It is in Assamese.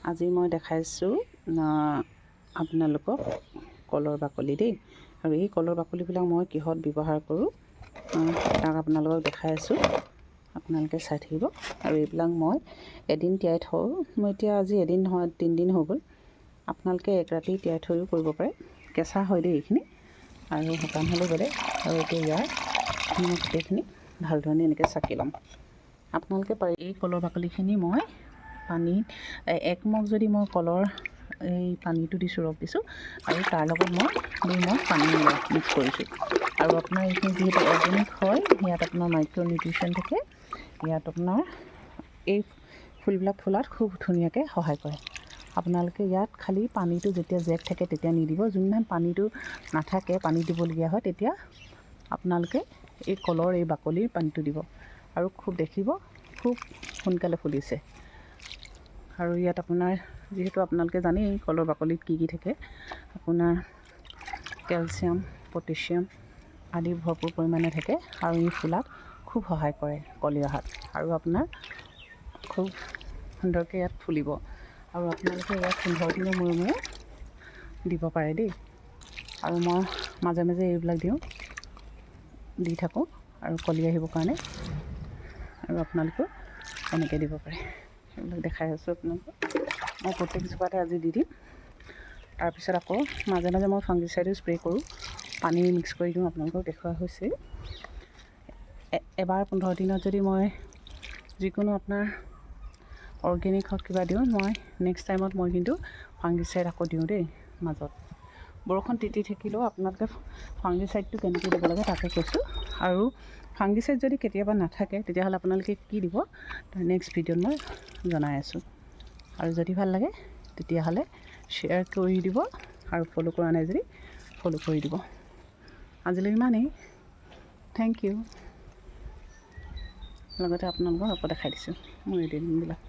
আজি মই দেখাইছোঁ আপোনালোকক কলৰ বাকলি দেই। আৰু এই কলৰ বাকলিবিলাক মই কিহত ব্যৱহাৰ কৰোঁ, তাক আপোনালোকক দেখাই আছোঁ, আপোনালোকে চাই থাকিব। আৰু এইবিলাক মই এদিন তিয়াই থওঁ। মই এতিয়া আজি এদিন নহয়, 3 দিন হৈ গ'ল। আপোনালোকে এক ৰাতি তিয়াই থৈও কৰিব পাৰে। কেঁচা হয় দেই এইখিনি, আৰু শুকান হ'লেও বেলেগ। আৰু এতিয়া ইয়াৰ মই গোটেইখিনি ভাল ধৰণে এনেকৈ চাকি ল'ম। আপোনালোকে পাৰি এই কলৰ বাকলিখিনি মই পানীত এক মগ যদি মই কলৰ এই পানীটো দিছোঁ, ৰস দিছোঁ আৰু তাৰ লগত মই 2 মগ পানী মিক্স কৰিছোঁ। আৰু আপোনাৰ এইখিনি যিহেতু অৰ্গেনিক হয়, ইয়াত আপোনাৰ মাইক্ৰ' নিউট্ৰিশ্যন থাকে। ইয়াত আপোনাৰ এই ফুলবিলাক ফুলাত খুব ধুনীয়াকৈ সহায় কৰে। আপোনালোকে ইয়াত খালি পানীটো যেতিয়া জেক থাকে তেতিয়া নিদিব। যোনদিনা পানীটো নাথাকে, পানী দিবলগীয়া হয়, তেতিয়া আপোনালোকে এই কলৰ এই বাকলিৰ পানীটো দিব আৰু খুব দেখিব খুব সোনকালে ফুলিছে। আৰু ইয়াত আপোনাৰ যিহেতু আপোনালোকে জানেই কলৰ বাকলিত কি কি থাকে, আপোনাৰ কেলছিয়াম, পটেছিয়াম আদি ভৰপূৰ পৰিমাণে থাকে আৰু ই ফুলাত খুব সহায় কৰে কলি অহাত আৰু আপোনাৰ খুব সুন্দৰকৈ ইয়াত ফুলিব। আৰু আপোনালোকে ইয়াত 15 দিনৰ মূৰে মূৰে দিব পাৰে দেই। আৰু মই মাজে মাজে এইবিলাক দিওঁ, দি থাকোঁ আৰু কলি আহিবৰ কাৰণে। আৰু আপোনালোকেও এনেকৈ দিব পাৰে। সেইবিলাক দেখাই আছোঁ আপোনালোকক। মই প্ৰত্যেকজোপাতে আজি দি দিম। তাৰপিছত আকৌ মাজে মাজে মই ফাংগিচাইডো স্প্ৰে' কৰোঁ, পানী মিক্স কৰি দিওঁ, আপোনালোকক দেখুওৱা হৈছে। এবাৰ 15 দিনত যদি মই যিকোনো আপোনাৰ অৰ্গেনিক হওক কিবা দিওঁ, মই নেক্সট টাইমত মই কিন্তু ফাংগিচাইড আকৌ দিওঁ দেই। মাজত বৰষুণ তিতি থাকিলেও আপোনালোকে ফাংগিচাইডটো কেনেকৈ দিব লাগে তাকে কৈছোঁ। আৰু ফাংগিচাইড যদি কেতিয়াবা নাথাকে, তেতিয়াহ'লে আপোনালোকে কি দিব, তাৰ নেক্সট ভিডিঅ'ত মই জনাই আছোঁ। আৰু যদি ভাল লাগে, তেতিয়াহ'লে শ্বেয়াৰ কৰি দিব আৰু ফ'ল' কৰা নাই যদি ফ'ল' কৰি দিব। আজিলৈ ইমানেই, thank U. লগতে আপোনালোকক আকৌ দেখাই দিছোঁ মোৰ এডিটিংবিলাক।